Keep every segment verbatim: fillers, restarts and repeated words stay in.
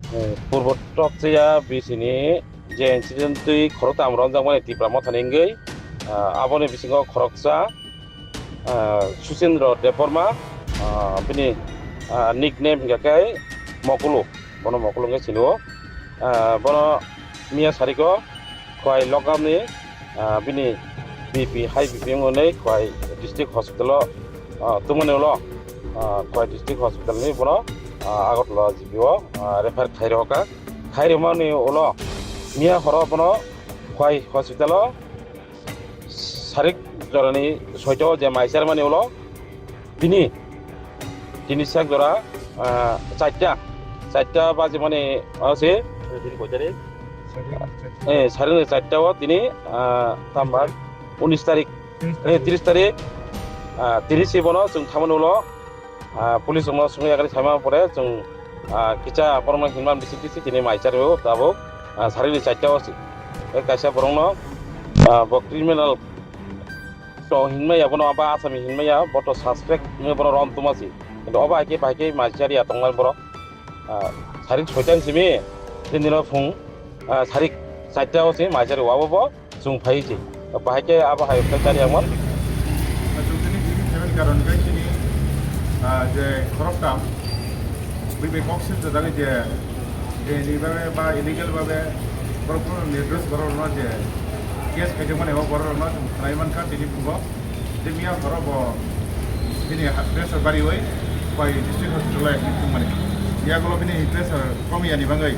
Eh, Purbo Tokchaya bisini je incident twi khoroktham romjakmani Tipra Mothani wngwi, ah, aboni bisingo khoroksa, ah, Suchendra Debbarma, ah, bini, ah, nickname hingka khe Mokulu, bono Mokulu wngwi sini o. Ah, bono miya sariko Khwai Lokgamni, ah, bini B P, high B P wngwi Khwai District Hospital o, ah, tongmani ulo, ah, Khwai District Hospital ni bono, ah, Agartala G P o, ah, refer khairokha. Khairokmani ulo miya horo bono Khwai Hospital o sarik jorani soito je mai charmani ulo bini tini sak jora, ah, charta, charta baji mani ase. Tini koi tarik? Eh, sarik ni charta o tini, ah, tambar unis tarik, eh, tris tarik, ah, tris si bono chwng thamani ulo, ah, police rokno swngwi yakari saima pore chwng, ah, kicha borokno hinma bising tisi tini mai charwi o tabuk, ah, sarik ni charta o si. Eh, kaisa borokno, ah, bo criminal to hinmaya, bono aba asami hinmaya, bo to suspect hinwi bono rom tuma si. Kintu obo hai khe bai khe mai chariya tongnai borok. Ah, sarik soita ni simi, tini no phung, ah, sarik charta o si mai chari wabo bo chwng phai si. Bahai khe abo hai khe chariya mon. Chwng tini tini khaimani karon khe tini, ah, je khoroktham, bui bai kok sil jajak je, je ni babe ba illegal babe borok phano ni dress borok no je case khaijak mani o borok no chwng khlai mankha tini phungo. Tei miya horo bo bini ha-, pressure bariwi bai district hospital o admit wngmani. Yagulo bini pressure komiyani bagwi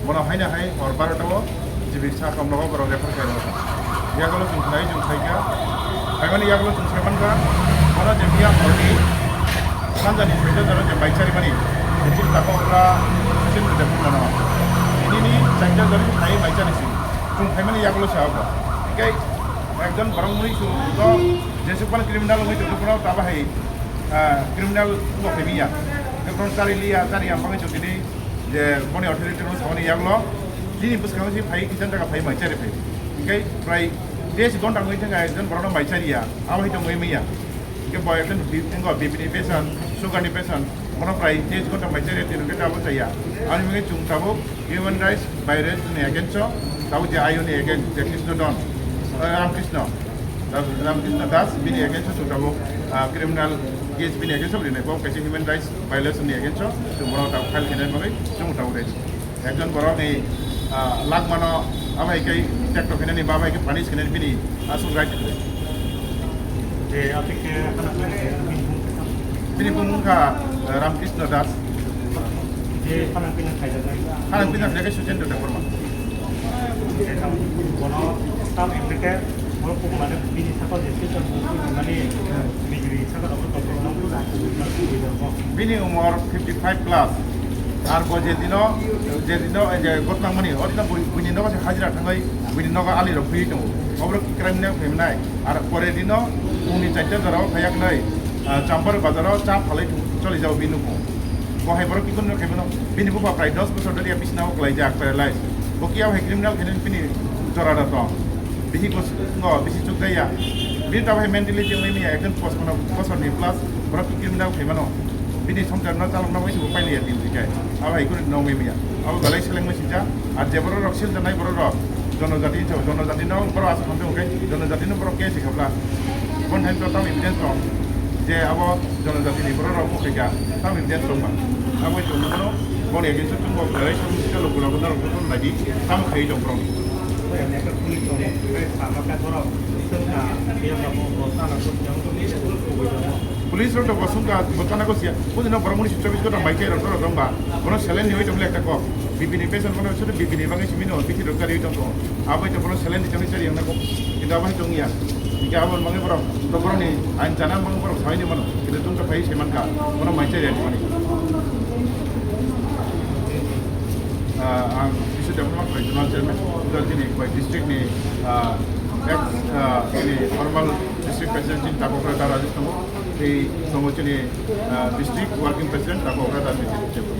bono haino hai hor barota o G B sa kamlogo borok refer khairokha. Yagulo chwng khlai chwng saikha, phaimani yagulo chwng saimankha, bono je miya horni sanjani soita jora je bai charimani, je chini tako okra Sachin Debbarma no. Nini chaita jora sai bai chari si. Chwng phaimani yagulo sa obo. Hinkhe ekjon borok mui chwng to jesuk phano criminal wngwi tongkhe phano tabo hai, ah, criminal wngbo phaimanya. Ekron chari liya, chari yang bagwi chwng tini je boni authority rok samani yagulo chini bwskango si phai kichang jaga phai mai chari phai. Hinkhe prai tei si gonta wngwi thangkha ekjon borokno mai chariya, abo hai tongwi manya. Hinkhe bo ekjon bi-, wngkha B P ni patient, sugar ni patient, bono prai tei gonta mai chariya tini hwnkhe abo chaya. Aboni bagwi chwng tabuk human rights violation ni against o, tabuk je ayoni against je Krishna Don, eh, Ramkrishna, Ram-, Ramkrishna Das bini against o chwng tabuk, ah, criminal case bini against o rinai, bo kaisa human rights violation ni against o chwng bono tabuk file khainani bagwi chwng tabuk rinai. Ekjon borok ni, ah, lak mano, abo hai khe tekto khainani ba abo hai khe punish khainani bini aswk right. Je, abo khe khana khainani bini bumung kha, ah, Ramkrishna Das. Je, khana khainani khainani. Khana khainani khe Suchendra Debbarma. Je, tam, bono, tam, M P K, bono, mane, bini sakao je, Suchendra Debbarma, mane, bijri, sakao, Bini umor fifty five plus. Ar bo je dino, je dino, je gotnang mani, o dino bui-, buini nogo se hajira thangwi, buini nogo ali rok bui tongo. Oborok criminal khaimnai. Ar pore dino, pungni charta jorao phaiyak nai, ah, Champar bazaro cha phalai thung-, choli jao bini nukhung. Bo hai borok kikon no khaimano. Bini bupha prai dos bosor dhori ya bisna o kwlaijak, paralyzed. Bo kiyao hai criminal khainani bini jora da tong. Bisi kos-, no, bisi chukjaya. Bini tabo hai mentally je wngwi manya, ekjon pachpanno bosor ni plus, borok criminal khai mano. Bini somsar no chalok no wngwi se bo pailiya din dikai. Abo hai kunu no wngwi manya. Abo belai seleng masi ja, ar je borok rok sil janai borok rok, jonojati, jonojati no borok asa hamjak wngkhe, jonojati no borok case khabla. Bon hai to tamo evidence tong, je abo jonojati ni borok rok mukhaika, tamo evidence tong ba. Abo tong no, bon against tong bo, belai tong sika lo gula gula rok tong lagi, tamo khai tong borok. Police rok to bosong ka botana ko sia. Pudi no borok muni chobbish ghonta mai khe rok rok dong ba. Bono saline ni hoi tong le ekta kok. B P ni patient bono soto B P ni bagwi simi no bithi rok kari tong ko. Abo to bono saline ni tong chari yang na ko. Kita abo tong ya. Ika abo mangi borok to borok ni ain chana mangi borok sai ni mano. Kita tong ka phai se man ka. Bono mai chari ani mani. Ah, ang District Development Regional Chairman, Udalguri District ni, ah, ex, ah, ini formal District President chini tabuk rok da Rajesh tongo, tei tongo chini, ah, District Working President tabuk rok da Bijit tongo.